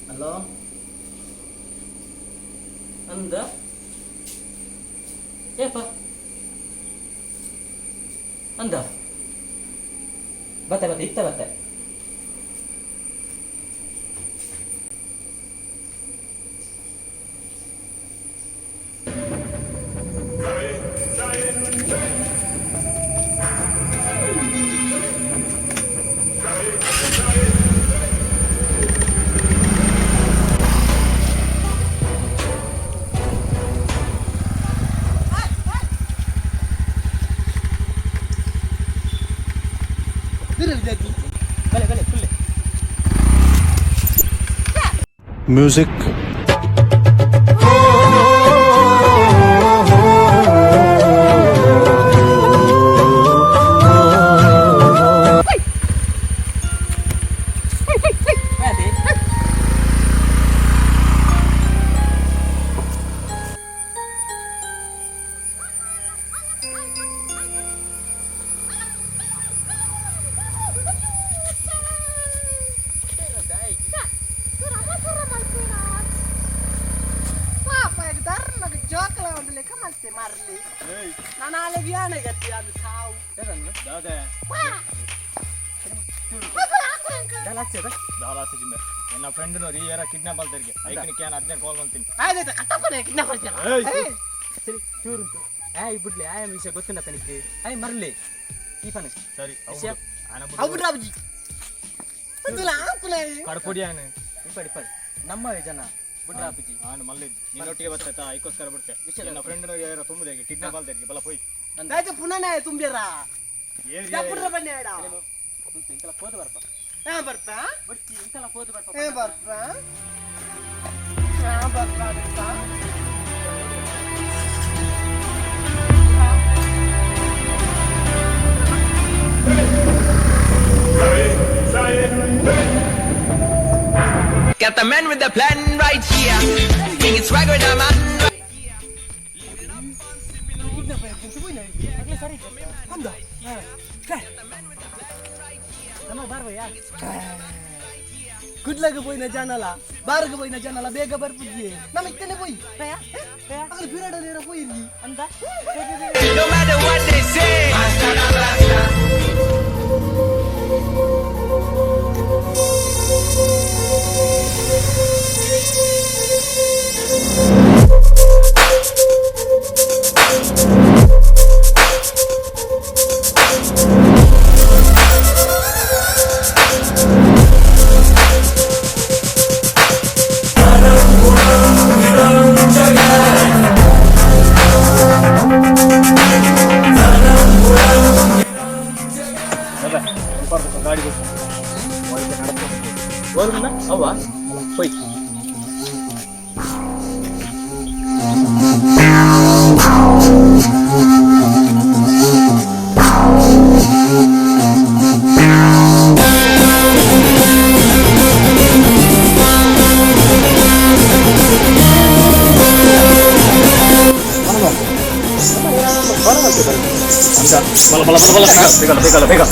Hello ಅಂದ ಏಪ ಅಂದ ಬತ್ತೆ ಬತ್ತೆ ಇತ್ತ ಬತ್ತೆ. ಬಲೆ ಬಲೆ ಫುಲ್ಲೆ. Music. ಅದೇ. ಜೋಕಲ ಒಂದು ಲೆಕ್ಕ ಮಾಡ್ತೆ ಮಾರ್ಲಿ ನಾನು ಆಲೆ ವ್ಯಾಣ ಗತಿ ಅದು ಸಾವು. ಎನ್ನ ಫ್ರೆಂಡ್ ನೋಡಿ ಯಾರ ಕಿಡ್ನಾಪ್ ಆಲ್ತರಿಗೆ ಐಕನಿಗೆ can urgent ಕಾಲ್ ಮಾಡ್ತೀನಿ. ಆಯ್ತಾಯ್ತು, ಕಟ್ಟಪ್ಪನೆ ಕಿಡ್ನಾಪ್ ಮಾಡ್ತೀರ. ಸರಿ, ಚೂರುಂಟು ಆಯ್ ಬಿಡ್ಲಿ. ಆಯ್ ವಿಷಯ ಗೊತ್ತಿಲ್ಲ ತನಿಖೆ. ಆಯ್ ಮರ್ಲಿ ಈ ಪನ. ಸರಿ. ವಿಷಯ? ಅವು ರಾಬಜಿ ಅಂದಲ್ಲ ಆಂಕುಲ. ಕಡ್ಪುಡಿ ಆನೆ. ಇಪ್ಪಡಿ ಇಪ್ಪಡಿ ನಮ್ಮ ಜನ ಬುಡ್ರ ಆಪುಜಿ. ನಾನು ಮಲ್ಲಿದ್ ನಿನ್ನೊಟ್ಟಿಗೆ ಬರ್ತಾ ಐಕೋಸ್ಕರ ಬಿಡ್ತೆ. ವಿಷಯ ನನ್ನ ಫ್ರೆಂಡ್ ನೋಡಿ ಯಾರ ತುಂಬುದಾಗೆ ಕಿಡ್ನಾಪ್ ಆಲ್ತರಿಗೆ ಬಲ ಪೋಯ್. ಆಯ್ತು, ಪುನಃ ತುಂಬ್ಯಾರ ತಪ್ಪುಡ್ರ ಬನ್ನಿ ಆಡ. ಇಂಕಲ ಪೋದು ಬರ್ಪ. ಹಾ ಬರ್ತಾ. ಬಡ್ಚಿ ಇಂಕಲ ಪೋದು ಬರ್ಪ. ಹಾ ಬರ್ತಾ, ಹಾ ಬರ್ತಾ ಬರ್ತಾ. Got the man with the plan right here. Bringing swagger to my ನಮ್ಮ ಬಾರ್ವಯ್ಯ. ಕುಡ್ಲಗ ಪೋಯಿನ ಜನಲ ಬಾರ್ಗ ಪೋಯಿನ ಜನಲ ಬೇಗ ಬರ್ಪುಜ್ಜಿ. ನಮ್ಮ ಇತ್ತನೆ ಪೋಯಿ ಅಗಲ ಪಿರಡಲೇರ ಪೋಯಿರ್ಲಿ. ಅಂದ. No matter what they say. ಗಾಡಿ ಅವ್ವ ಹೋಯ್. ಬಲ ಬಲ ಬಲ ಬಲ, ಬೇಗ ಬೇಗ ಬೇಗ.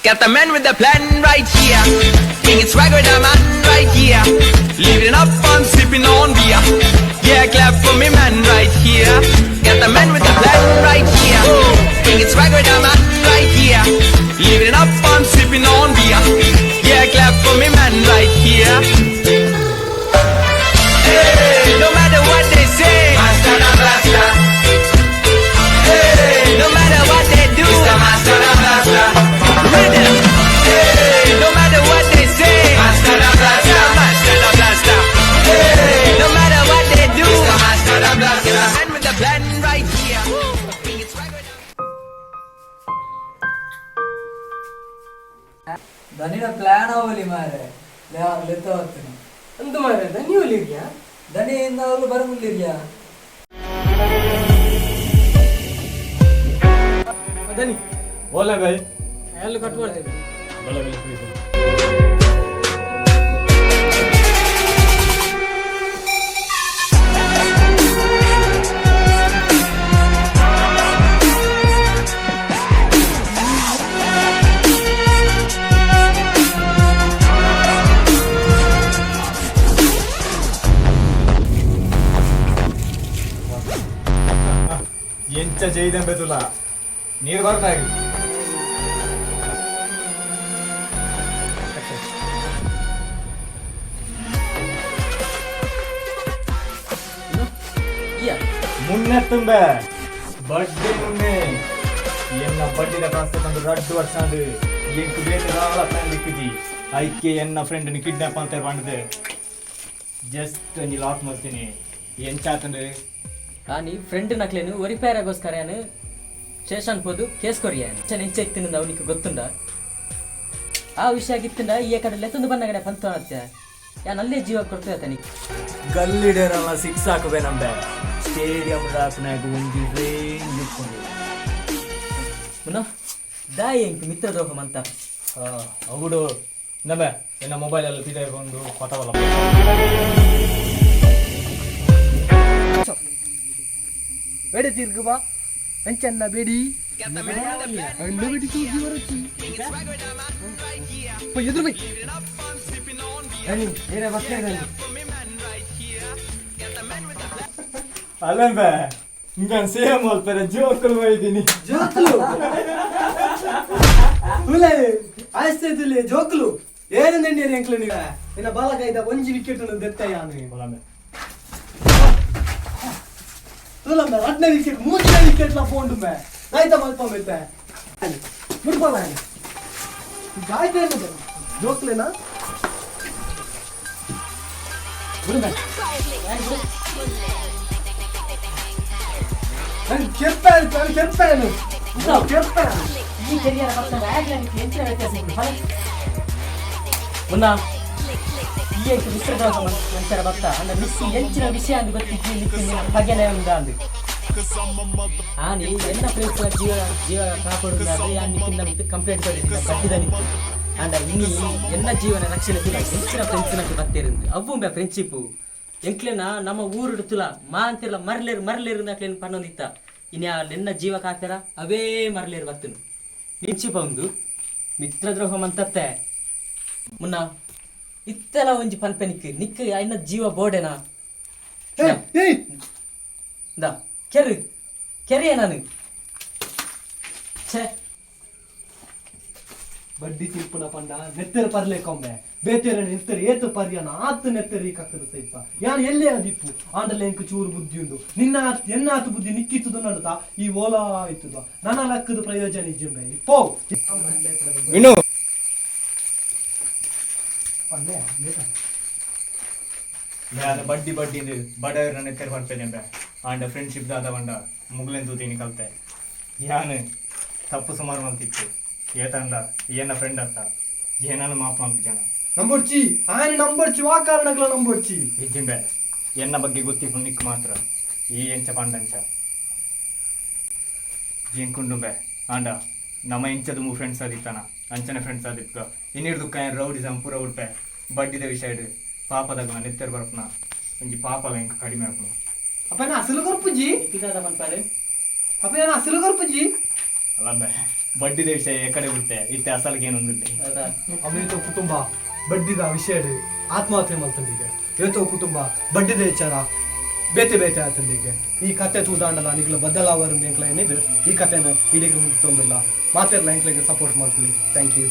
Got the man with the plan right here. Bringing swagger with the man right here. Living up on sipping on beer. Yeah, clap for me man right here. Got the man with the plan right here. Bringing swagger with the man right here. Living up on sipping on beer. Yeah, clap for me man right here. Hey, no matter what they say. Master the blaster. Hey, no matter what they do. It's the master the blaster. Rhythm. Hey, no matter what they say. Master the blaster. Master the blaster. Hey, no matter what they do. It's the master the blaster. And with the plan right here. Bring it swagger. ದನಿನ plan ಅವಲಿ ಮಾರೆ ಲೆತ್ತ ಹೊತ್ತಿನ ಅಂದು ಮಾರೆ ದನಿ ಒಲಿರ್ಯಾ? ದನಿಯಿಂದ ಅವಳು ಬರಮುಲ್ಲಿರ್ಯಾ? ದನಿ. ಓಲೆ ಬೈ. ಎಲ್ಲ ಕಟ್ ಮಾಡ್ತೇವೆ. ಬಲ ಬಲ ಪ್ಲೀಸ್. ಎಂಚ ಜೈದಂಬೆದುಲ ನೀರು ಬರ್ತಾ. ಈಯ. ಮುನ್ನೆ ತುಂಬೆ ಬಡ್ಡಿ ಮುನ್ನೆ ಎನ್ನ ಬಡ್ಡಿದ ಕಾಸು ತಂದು ರಡ್ಡು ವರ್ಷ ಅಂದು ಎಂಕು ಬೇರೆ ದಾಲ ಪ್ಲಾನ್ ದಿಕ್ಕುಜಿ. ಐಕೆ ಎನ್ನ ಫ್ರೆಂಡ್ ಕಿಡ್ನಾಪ್ ಅಂತ ಬಂಡದೆ ಜಸ್ಟ್ ಒಂಜಿ ಲಾಕ್ ಮಾಡ್ತೀನಿ ಎಂಚಾತಂಡು. కానీ ಫ್ರೆಂಡ್ ನಕ್ಲೇನು ಒರಿಪೇರಾಗೋಸ್ಕರ ಸ್ಟೇಷನ್ ಪೋದು ಕೇಸ್ ಕೊರಿಯ ಎಂಚ ಇತ್ತಿನ ಅವನಿಗೆ ಗೊತ್ತುಂಡ. ಆ ವಿಷಯ ಗಿತ್ತುಂಡ ಈ ಕಡೆ ಲೆತ್ತೊಂದು ಬನ್ನಗಡೆ ಪಂತು ಅತ್ತೆ ಯಾನ್ ಅಲ್ಲೇ ಜೀವ ಕೊಡ್ತೇವೆ ತನಿಗೆ. ಗಲ್ಲಿಡೇರಲ್ಲ ಸಿಕ್ಸ್ ಹಾಕುವೆ ನಂಬೆ ಸ್ಟೇಡಿಯಂ ದಾಕನಾಗ ಒಂಜಿ ರೇಂಜ್ ಇಟ್ಕೊಂಡು. ಮುನ್ನ ದಾಯಿ ಎಂಕು ಮಿತ್ರದ್ರೋಹ ಅಂತ. ಅವುಡು ನಂಬೆ ಎನ್ನ ಮೊಬೈಲ್ ಅಲ್ಲಿ ಪಿದಾಕೊಂಡು ಪತವಲ್ಲ. ಬೇಡಿ ತಿರ್ಗು ಬಾ ಅಂಚನ್ನ ಬೇಡಿ ಅಣ್ಣ ಬೇಡಿ ತೂಗಿ ಬರುತ್ತಿ ಎದುರು ಬೈ. ಏನೇ ಬರ್ತಾ. ಅಲ್ಲಂಬೆ ಹಿಂಗ ಸೇಮ್ ಹೋಗ್ತಾರೆ ಜೋಕುಲು ಬೈದೀನಿ. ಜೋಕುಲು ತುಲೆ ಆಯ್ತು ತುಲೆ ಜೋಕುಲು ಏನು ನೆಣ್ಣೇರಿ ಅಂಕ್ಲು ನೀವು ನಿನ್ನ ಬಾಲಕಾಯ್ದ ಒಂಜಿ ವಿಕೆಟ್ ದೆತ್ತ ಯಾನು. ಬಲಂಬೆ. ತುಲಂಬೆ ರಡ್ನ ವಿಕೆಟ್ ಮೂರನೇ ವಿಕೆಟ್ ಲಾ ಫೋಂಡು ಮೇ ಆಯ್ತಾ ಮಲ್ಪ ಮೆತ್ತೆ ಮುಡ್ಪಲ್ಲ ಗಾಯ್ತಾ ಏನು ಜೋಕ್ಲೇನಾ ನಾನು ಕೆರ್ಪಾನು ನಾನು ಕೆರ್ಪಾನು ಕೆರ್ಪಾನು. ಈ ಕೆರಿಯರ್ ಬರ್ತದೆ ಆಗ್ಲೇ ನಿಕ್ಕೆ ಎಂಚಿನ ವ್ಯತ್ಯಾಸ ಇತ್ತು ಫಲ. ಮುನ್ನ ಈ ಎಂಕು ಮಿತ್ರದ್ರೋಹ ಮಂಚರ ಬರ್ತಾ ಅಂದ ಮಿಸ್ಸಿ ಎಂಚಿನ ವಿಷಯ ಅಂದು ಗೊತ್ತಿದ್ದು ನಿಕ್ಕೆ ನಿನ್ನ ಪಗೆನೆ ಉಂದ ಅಂದು ಆನಿ ಎನ್ನ ಫ್ರೆಂಡ್ಸ್ ಜೀವ ಜೀವ ಕಾಪಾಡುವುದಾದ್ರೆ ಯಾನ್ ನಿಕ್ಕಿಂದ ಮಿತ್ತು ಕಂಪ್ಲೇಂಟ್ ಕೊಡಿ ಬಟ್ಟಿದ ನಿಕ್ಕು ಅಂಡ ಇನ್ನಿ ಎನ್ನ ಜೀವನ ರಕ್ಷಣೆ ತುಲ ಎಂಚಿನ ಫ್ರೆಂಡ್ಸ್ ನಕ್ಕೆ ಬತ್ತೇರಿಂದು ಅವ್ವುಂಬೆ ಫ್ರೆಂಡ್ಶಿಪ್ ಎಂಕ್ಲೆನ ನಮ್ಮ ಊರುಡು ತುಲ ಮಾ ಅಂತಿರಲ್ಲ ಮರ್ಲೇರು ಮರ್ಲೇರು ಅಕ್ಲೇನು ಪನ್ನೊಂದಿತ್ತ ಇನ್ಯಾ ಎನ್ನ ಜೀವ ಕಾತರ ಅವೇ ಮರ್ಲೇರು ಬತ್ತನು ಫ್ರೆಂಡ್ಶಿಪ್ ಒಂದು ಮಿತ್ರದ್ರೋಹ ಮಂತತ್ತೆ. ಮುನ್ನ ಇತ್ತೆಲ ಒಂಜಿ ಪನ್ಪೆ ನಿಕ್ಕು ನಿಕ್ಕು ಐನ ಜೀವ ಬೋಡೆನಾ? ಏಯ್ ಏಯ್. ಇಂದ ಕೆರು ಕೆರೆಯ ನಾನು ಛೇ. ಬಡ್ಡಿ ತಿರ್ಪುನ ಪಂಡ ನೆತ್ತೆರ ಪರ್ಲೆ ಕೊಂಬೆ ಬೇತೆರ ನೆತ್ತೆರ ಏತು ಪರ್ಯನ ಆತು ನೆತ್ತೆರ ಈ ಕಕ್ಕದ ಸೈಪ ಯಾನ್ ಎಲ್ಲೇ ಅದಿಪ್ಪು ಆಂಡಲೆ ಎಂಕ್ ಚೂರು ಬುದ್ಧಿ ಉಂಡು ನಿನ್ನ ಎನ್ನ ಆತು ಬುದ್ಧಿ ನಿಕ್ಕಿತ್ತುದು ನಡುತ್ತಾ ಈ ಓಲಾ ಇತ್ತುದು ನನ್ನ ಲಕ್ಕದ ಪ್ರಯೋಜನ ಇಜ್ಜಿಂಬೆ ಪೋ. ವಿನು. ಪನ್ನೆ ಲೇಟ. ನಾನು ಬಡ್ಡಿ ಬಡ್ಡಿ ಬಡವರ ನೆತ್ತೆರ್ ಪರ್ಪೆದೆ ಆಂಡ ಫ್ರೆಂಡ್ಶಿಪ್ ದಾದ ಬಂಡ ಮುಗ್ಲೆನ್ ತೂತೀನಿ ಕಲ್ತೆ ಯಾನ್ ತಪ್ಪು ಸುಮಾರು ಮಂತಿತ್ತು ಏತಂಡ ಏನ ಫ್ರೆಂಡ್ ಅತ್ತ ಏನಾನು ಮಾಪ್ ಮಾಡ್ತು ಜನ. ನಂಬೊಡ್ಚಿ ಆನೆ ನಂಬೊಡ್ಚಿ ವಾ ಕಾರಣಗಳ ನಂಬೊಡ್ಚಿ. ಇಜ್ಜಿಂಬೆ ಎನ್ನ ಬಗ್ಗೆ ಗೊತ್ತಿಪ್ಪು ನಿಕ್ ಮಾತ್ರ ಈ ಎಂಚ ಪಂಡಂಚ ಜಿಂಕುಂಡುಂಬೆ ಆಂಡ ನಮ್ಮ ಎಂಚ ದುಂಬು ಫ್ರೆಂಡ್ಸ್ ಆದಿತ್ತನ ಅಂಚನೆ ಫ್ರೆಂಡ್ಸ್ ಆದಿತ್ತ ಇನ್ನಿಡ್ದು ದುಃಖ ರೌಡಿಸಮ್ ಪೂರ ಉಡ್ಪೆ ಬಡ್ಡಿದ ವಿಷಯ ಇಡು ಪಾಪದಾಗ ನೆತ್ತೆರ್ ಬರ್ಪುನ ಒಂಜಿ ಪಾಪಲ ಎಂಕ್ ಕಡಿಮೆ ಆಪುನ. ಅಪ್ಪ ನಾ ಅಸಲು ಕೊರ್ಪುಜಿ. ನಿಕ್ಕಿದಾದ ಪನ್ಪಾರು. ಅಪ್ಪ ನಾನು ಅಸಲು ಕೊರ್ಪುಜಿ. ಅಲ್ಲಂಬೆ. ಬಡ್ಡಿದ ವಿಷಯ ಎಕಡೆ ಬಿಟ್ಟೆ ಇತ್ತೆ ಅಸಲ್ಗೆ ಏನೊಂದಿಲ್ಲ. ಹೌದಾ? ಅವೇತೋ ಕುಟುಂಬ ಬಡ್ಡಿದ ವಿಷಯ ಆತ್ಮಹತ್ಯೆ ಮಲ್ತಂಡಿಗೆ, ಏತೋ ಕುಟುಂಬ ಬಡ್ಡಿದ ವಿಚಾರ ಬೇತೆ ಬೇತೆ ಆತಂಡಿಗೆ. ಈ ಕತೆ ತೂದಾಂಡಲ ನಿಗ್ಲ ಬದಲಾವರಿಂದ ಎಂಕ್ಲ ಏನಿದು ಈ ಕತೆನ ಇಡೀ ಮುಗಿತೊಂದಿಲ್ಲ. ಮಾತೆರ್ಲ ಎಂಕ್ಲೆಗ್ ಸಪೋರ್ಟ್ ಮಾಡ್ಕೊಳ್ಳಿ. Thank you.